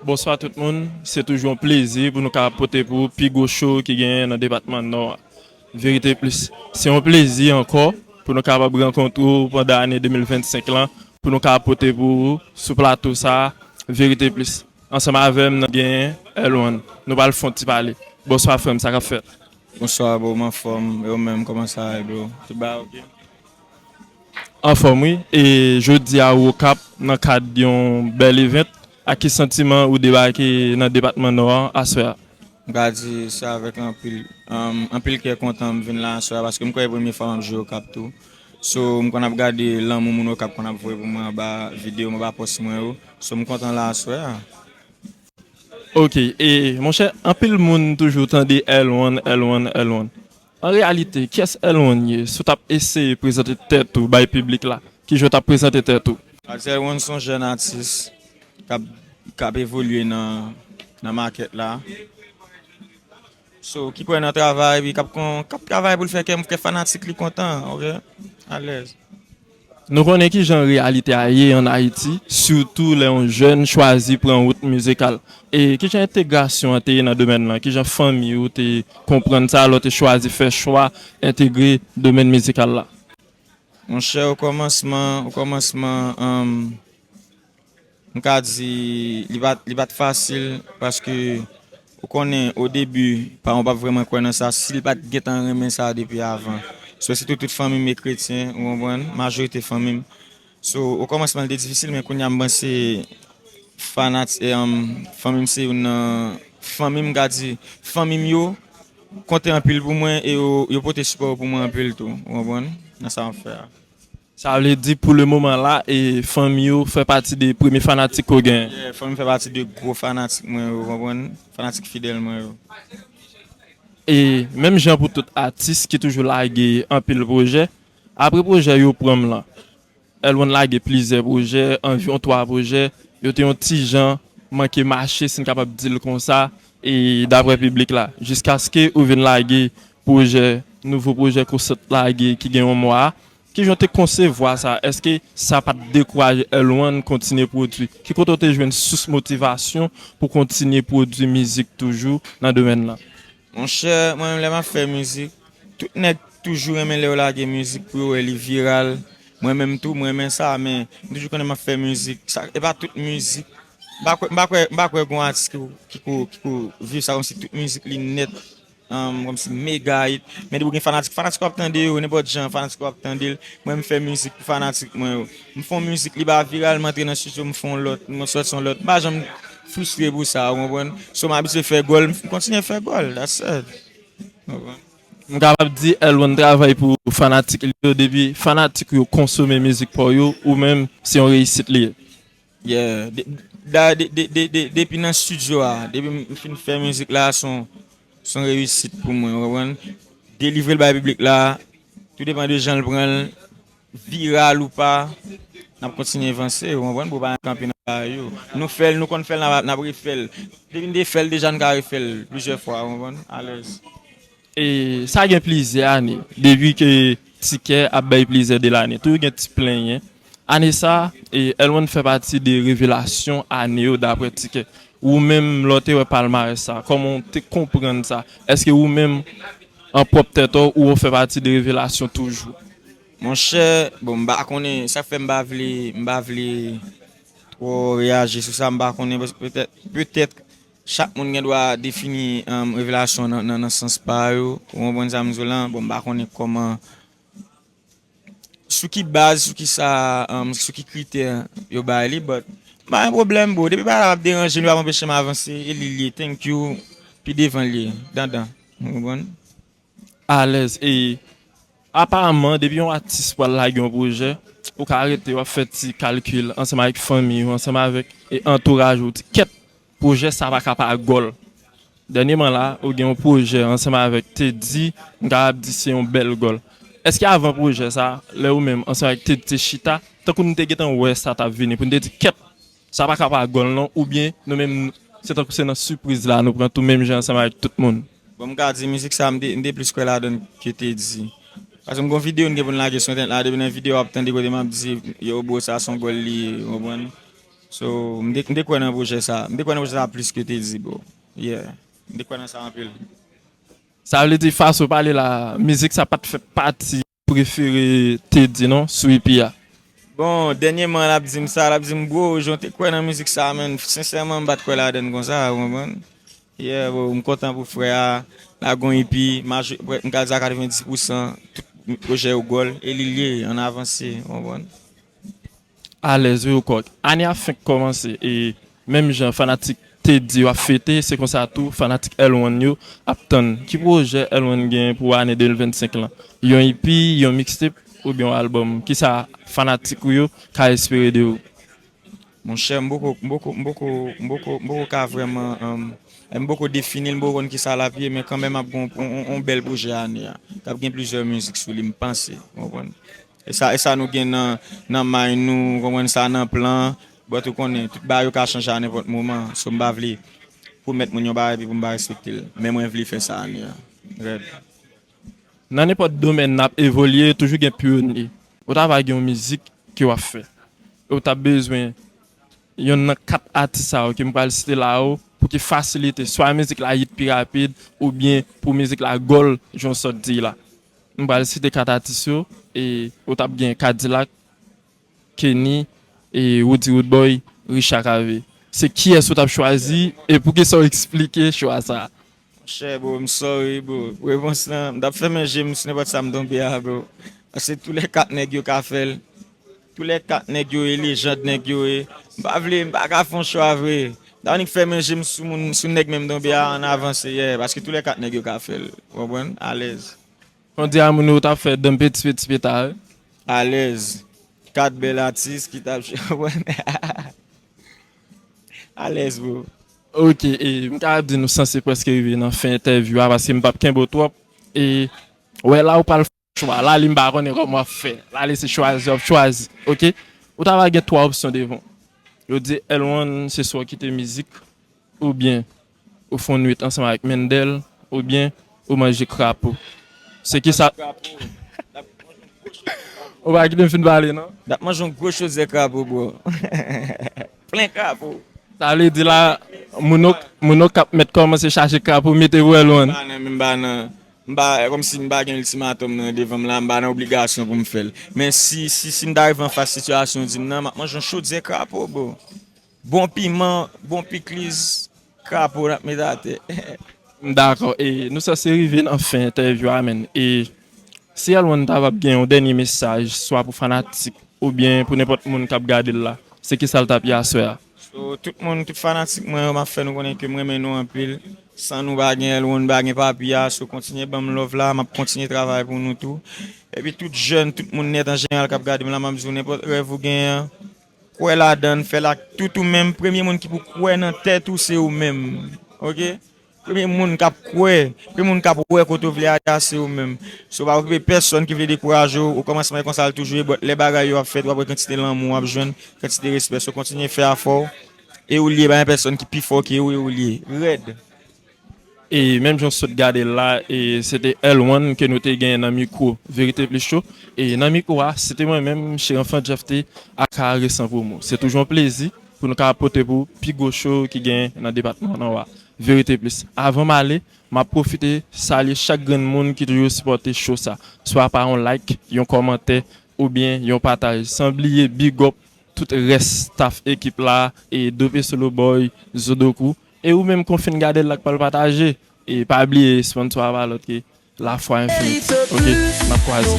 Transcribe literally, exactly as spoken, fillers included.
Bonswa tout moun, se toujou yon plezi pou nou kapab pote pou ou pi gwo show ki genyen nan depatman Nò a. Verite Plis. Se yon plezi ankò pou nou kapab rankontre w pandan ane de mil vennsenk lan, pou nou kapab pote pou ou sou plato sa a, Verite Plis. Ansanm avè m, n ap genyen Elwan. Nou pral fè yon ti pale. Bonswa frè m, sa k ap fèt? Bonswa bro, m anfòm. E ou menm, kòman sa ye bro? Tout bagay oke? Anfòm wi. E jodi a ou Okap nan kad yon bèl event. Ak ki santiman ou debake nan depatman Nò a aswè a? M ka di se avèk anpil, anpil kè kontan m vin la aswè a paske m kwè e premye fwa m ap jwe Okap tou. So, m konn ap gade lanmou moun Okap konn ap voye pou mwen anba videyo m, anba pòs mwen yo. So, m kontan la aswè a. Ok, e monchè, anpil moun toujou tande Elwan, Elwan, Elwan. An reyalite, kiyès Elwan ye? Si w t ap eseye prezante tèt ou bay piblik la, kijan w t ap prezante tèt ou? Elwan se yon jèn atis k ap, k ap evolye nan, nan makèt la. So, ki kwè nan travay, epi k ap kon, k ap travay pou l fè kè, kè fanatik li kontan, ok? Alèz. Nou konnen kijan reyalite a ye ann Ayiti, sitou lè yon jèn chwazi pran wout mizikal. E kijan entegrasyon an te ye nan domèn lan? Kijan fanmi ou te konprann sa lè w te chwazi fè chwa entegre domèn mizikal la? Monchè, okòmansman, okòmansman, anm, m ka di li pa t, li pa t fasil paske ou konnen o debi paran w p ap vrèman kwè nan sa si l pa t gentan renmen sa depi avan. So sitou tout fanmi m e kretyen, ou konprann? Majorite fanmi m. So okòmansman li te difisil men kounye a m panse fanati, e, um, fanmi m se youn nan fanmi m ka di fanmi m yo konte anpil pou mwen e yo, yo pote sipò yo pou mwen anpil tou, ou konprann? Nan sa m ap fè a. Sa vle di pou le moman la, e fanmi yo fè pati de premye fanatik ke w genyen? Yeah, fanmi fè pati de gwo fanatik mwen yo, ou konprann? Fanatik fidèl mwen yo. E menm jan pou tout atis ki toujou lage anpil pwojè, apre pwojè Yo Pran M lan, Elwan lage plizyè pwojè, anviwon twa pwojè, yo te yon ti jan manke mache, si n kapab di l konsa, e daprè piblik la, jiskaske ou vin lage pwojè, nouvo pwojè ke w sot lage ki gen yon mwa a. Kijan w te konsevwa sa? Èske sa pa t dekouraje Elwan kontinye pwodui? Ki kote w te jwenn sous motivasyon pou kontinye pwodui mizik toujou nan domèn lan? Monchè, mwen menm lè m ap fè mizik, tout nèg toujou renmen lè yo lage mizik pou yo wè li viral. Mwen menm tou, mwen renmen sa, men m toujou konnen m ap fè mizik. Sa, e pa tout mizik. M pa kwè, m pa kwè, m pa kwè gen yon atis ki ko, ki ko, ki ko viv sa kòmsi tout mizik li nèt, um, kòmsi mega hit. Men depi w gen fanatik, fanatik w ap tande yo, nenpòt jan, fanatik w ap tande l. Mwen, m fè mizik pou fanatik mwen yo. M fè yon mizik, li pa viral, m antre nan estidyo, m fè yon lòt, m sòti yon lòt. M pa janm fristre pou sa, ou konprann? So, m abitye fè gòl, m kontinye fè gòl, that's it. Ou konprann? M kapab di Elwan travay pou fanatik li yo, depi fanatik yo konsome mizik pa w yo, ou menm, se yon reyisit li ye. Yeah. De, da, de, de, de, de, depi nan estidyo a, depi m fin fè mizik la, se yon, se yon reyisit pou mwen, ou konprann? Delivre l bay piblik la, tou depann de jan l pran l, viral ou pa, n ap kontinye vanse, ou konprann? Pou pa kanpe nan kay yo. Nou fè l, nou konn fè l, n ap, n ap refè l. Depi n te fè l deja, n ka refè l plizyè fwa, ou konprann? Alèz. E sa gen plizyè ane, depi ke Tikè ap bay plizyè de lane, toujou gen ti plenyen. Ane sa, e, Elwan fè pati de revelasyon ane yo, daprè Tikè. Ou menm, lè w te wè palmarès sa, kòman w te konprann sa? Èske ou menm, an pwòp tèt ou, ou fè pati de revelasyon toujou? Monchè, bon, m pa konnen, sa k fè m pa vle, m pa vle twò reyaji sou sa, m pa konnen, petèt, petèt, chak moun gen dwa defini, um, revelasyon nan, nan, nan sans pa yo, ou konprann sa m di w lan? Bon, m pa konnen kòman, sou ki baz, sou ki sa, um, sou ki kritè yo bay li, but m pa gen pwoblèm, bro. Depi bagay la p ap deranje m, li p ap anpeche m avanse, e li l ye, thank you, pi devan l ye, dandan, ou konprann? Alèz. E aparaman, depi yon atis pral lage yon pwojè, ou ka rete, w ap fè ti kalkil ansanm avèk fanmi w, ansanm avèk, e, antouraj ou, di, "Kèt, pwojè sa pa ka pa gòl." Dènyèman la, ou gen yon pwojè ansanm avèk Teddy, m kapab di se yon bèl gòl. Èske avan pwojè sa, lè ou menm ansanm avèk Teddy te chita, tankou nou te gentan wè sa t ap vini, pou nou te di, "Kèt, sa pa ka pa gòl non," oubyen nou menm, se tankou se nan sipriz la nou pran tou menm jan ansanm avèk tout moun? Bon, m ka di mizik sa, m te, m te plis kwè ladan l ke Teddy. Paske m gon videyo n gen pou n lage sou entènèt la, depi nan videyo w ap tande kote m ap di, "Yo, bro, sa se yon gòl li ye," ou konprann? So, m te, m te kwè nan pwojè sa. M te kwè nan pwojè sa plis ke Teddy, bro. Yeah. M te kwè nan sa anpil. Sa vle di, fason w pale la, mizik sa pa t fè pati prefere Teddy non, sou E P a. Bon, dènyèman, l ap di m sa, l ap di m, bro, jan w te kwè nan mizik sa, man, sensèman, m pa t kwè ladan l konsa, ou konprann? Yeah, bro, m kontan pou frè a, la gon E P, majo-, m ka di a katrevenndis pousan, tout pwojè yo gòl, e li l ye, ann avanse, ou konprann? Alèz wi ou kòk. Ane a fenk kòmanse e menm jan fanatik Teddy yo ap fete, se konsa tou fanatik L one yo ap tann. Ki pwojè L one gen pou ane de mil vennsenk lan? Yon E P, yon mixtape oubyen yon albòm? Kisa fanatik ou yo ka espere de ou? Monchè, m poko, m poko, m poko, m poko, m poko ka vrèman, um, m poko defini l, m poko konn kisa l ap ye, men kanmenm ap gen yon, yon, yon bèl pwojè ane a. K ap gen plizyè mizik sou li, m panse, ou konprann? E sa, e sa nou gen nan, nan may nou, ou konprann, sa nan plan, but ou konnen, tout bagay yo ka chanje a nenpòt moman, so m pa vle pwomèt moun yon bagay epi pou m pa respekte l, men mwen vle fè sa ane a. Rèd. Nan nenpòt domèn n ap evolye, toujou gen pyonye. Ou ta va gen yon mizik ke w ap fè. E w t ap bezwen yonn nan kat atis sa yo ke m pral site la yo pou ki fasilite swa mizik la hit pi rapid oubyen pou mizik la gòl jan w sot di la. M pral site kat atis yo e ou t ap gen Kadilak, Kenny, e Roody Roodboy, Richard Cavé. Se kiyès ou t ap chwazi e poukisa w eksplike chwa sa a? Monchè, bro, m sorry, bro. Repons lan, m t ap fèmen je m sou nenpòt sa m tonbe a, bro. Paske toulèkat nèg yo ka fè l. Toulèkat nèg yo ye, lejand nèg yo ye. M pa vle, m pa ka fè yon chwa vre. M t ap annik fèmen je m sou moun, sou nèg men m tonbe a, ann avanse, yeah. Paske toulèkat nèg yo ka fè l. Ou konprann? Alèz. Kondi a moun yo t ap fè danm peti peti peta wi. Alèz. Kat bèl atis ki t ap jwe. Alèz, bro. Ok, e m ka di nou sanse prèske rive nan fen entèvyou a paske m p ap kenbe w twòp. E wè la ou pral fè chwa. La li m pa konnen kòman w ap fè. La li se chwazi w ap chwazi. Ok? Ou ta va gen twa opsyon devan w. Yo di L one se swa w kite mizik oubyen ou fè yon nwit ansanm avèk Mendel oubyen ou manje krapo. Se kisa? Ou pa kite m fin pale non. N ap manje yon gwo chodyè krapo, bro. Plen krapo. Sa vle di la moun yo, moun yo k ap mèt kòmanse chache krapo mete pou L one. M pa nan, m pa nan, m pa, kòmsi m pa gen iltimatòm nan devan m la, m pa nan obligasyon pou m fè l. Men si, si, si m ta rive anfas sitiyasyon di m nan, m ap manje yon chodyè krapo, bro. Bon piman, bon pikliz, krapo n ap met atè. Dakò, e nou sanse rive nan fen entèvyou a, menn. E si L one ta va gen yon dènye mesaj, swa pou fanatik oubyen pou nenpòt moun k ap gade l la, se kisa l t ap ye aswè a? So, tout moun, tout fanatik mwen yo, m ap fè nou konnen ke m renmen nou anpil. San nou pa gen L one, pa gen papi a. So, kontinye ban m love la, m ap kontinye travay pou nou tou. Epi tout jèn, tout moun nèt an jeneral k ap gade m la, m ap di w nenpòt rèv ou genyen an, kwè ladan l, fè l ak tout ou menm. Premye moun ki pou kwè nan tèt ou, se ou menm. Ok? Premye moun k ap kwè, premye moun k ap wè kote w vle ale a, se ou menm. So, pa okipe pèsonn ki vle dekouraje w. Okòmansman, e konsa l toujou ye, but lè bagay yo ap fèt, w ap wè kantite lanmou w ap jwenn, kantite respè. So, kontinye fè afè w. E ou l ye, pa gen pèsonn ki pi fò ke ou, e ou l ye. Rèd. E menm jan w sot gade l la, e se te L one ke nou te genyen nan mikwo Verite Plis Cho. E nan mikwo a, se te mwen menm, Cheri Enfant Jeff T, aka Resan Promo. Se toujou yon plezi pou nou ka pote pou pi gwo cho ki genyen nan depatman Nò a, Verite Plis. Avan m ale, m ap pwofite salye chak grenn moun ki toujou sipòte cho sa, swa pa yon like, yon kòmantè, oubyen yon pataj. San bliye big up tout rès staff ekip la, e Dope Solo Boy, Zodoku, e ou menm k ou fin gade l la k pral pataje, e pa bliye sponsor a pa lòt ke Lafwa Infinite. Ok, n ap kwaze.